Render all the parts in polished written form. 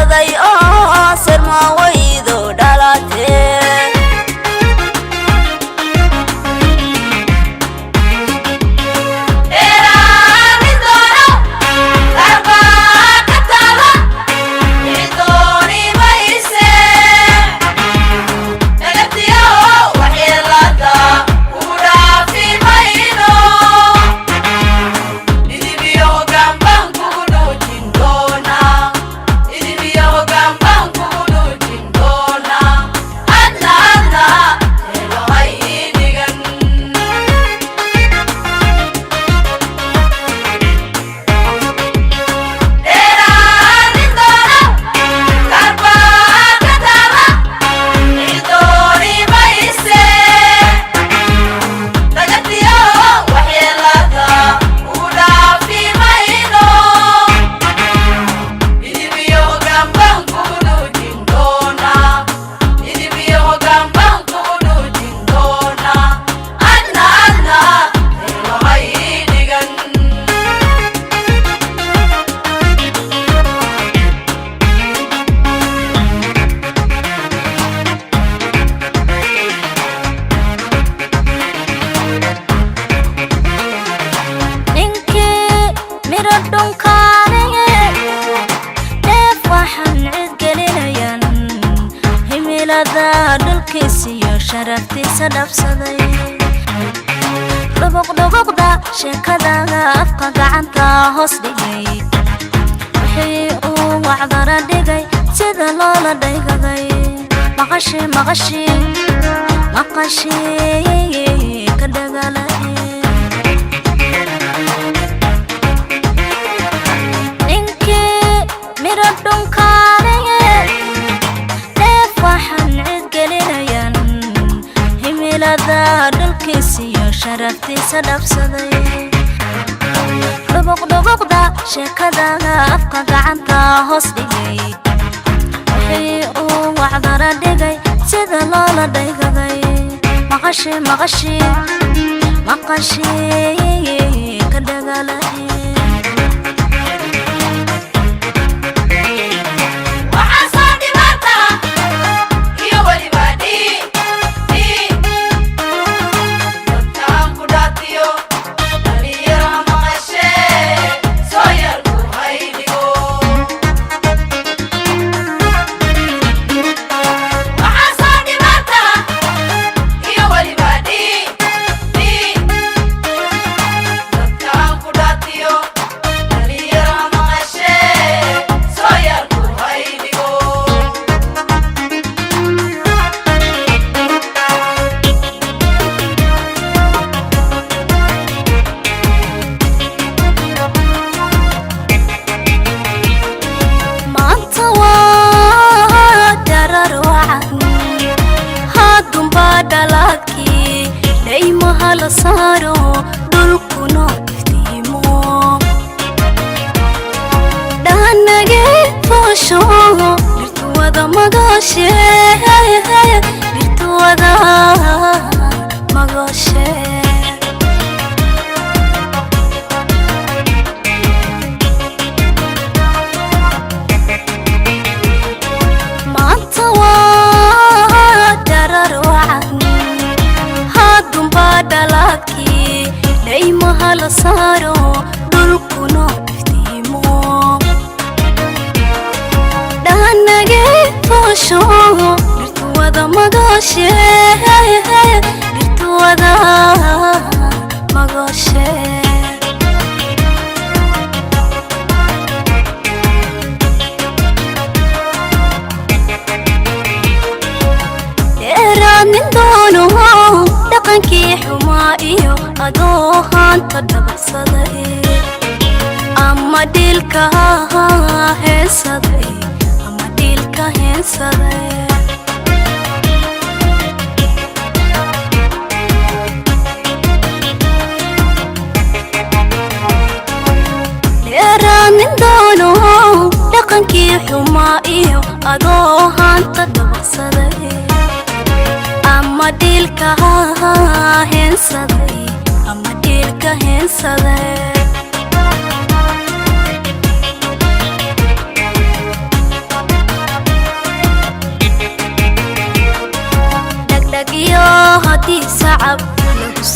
Saday oo sirmawaydo dhalatee. Ninkii miro dhunkaaneye dheef waxaan cid gelinayan, himilada dhulkiisiyo sharaftiisa dhabsaday, dhubuqdhubuqda sheekadaga afka gacanta hoos dhigay, wixii uu wacdara dhigay sida loola dhaygaday, maqashi maqashi maqashi ka dhagalae. Ninkii miro dhunkaaneye dheef waxaan cid gelinayan, himilada dhulkiisiyo sharaftiisa dhabsaday, dhubuqdhubuqda sheekadaga afka gacanta hoos dhigay, wixii uu wacdara dhigay sida loola dhaygaday, maqashi maqashi maqashi ka dhagalae. Maanta waa darar wacan, haddunbaa dhalaadkii dhaymaha la saaro, dhulkuna iftiimo, dhaanage foosho, dhirtuwada magooshe, dhirtuwada magooshe. Maanta waa darar wacan, haddunbaa dhalaadkii dhaymaha la saaro, dhulkuna iftiimo, dhaanage foosho, dhirtuwada magooshe, dhirtuwada magooshe. Dheeraadnin doono dhaqankii xumaa iyo adoo haanta dhabacsaday, ama dhiilka heensaday, ama dhiilka heensaday. Dheeraanin doono dhaqankii xumaa iyo adoo haanta dabaqsaday, ama dhiilka heensaday, ama dhiilka heensaday.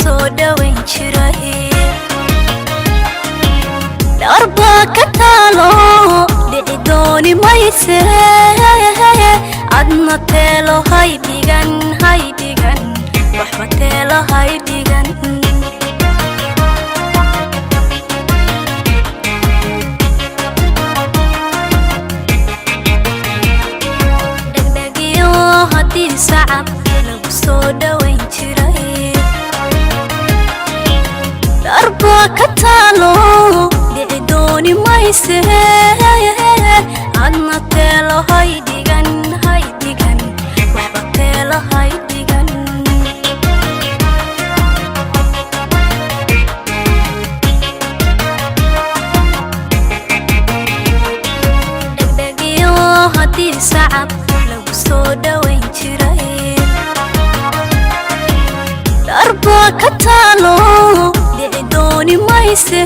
soo dhowayn jiray. Dharbaa ka taalo, dhici dooni mayse. Adna teelo haydhigan, haydhigan, waxba teelo haydhigan. Dhegdhegyo haddii sacab lagu soo dhowayn jiray, dharbaa ka taalo, dhici dooni mayse. Adna teelo haydhigan, haydhigan, waxba teelo haydhigan. Dhegdhegyo haddii sacab lagu soo dhowayn jiray, dharbaa ka taalo, dhici dooni mayse.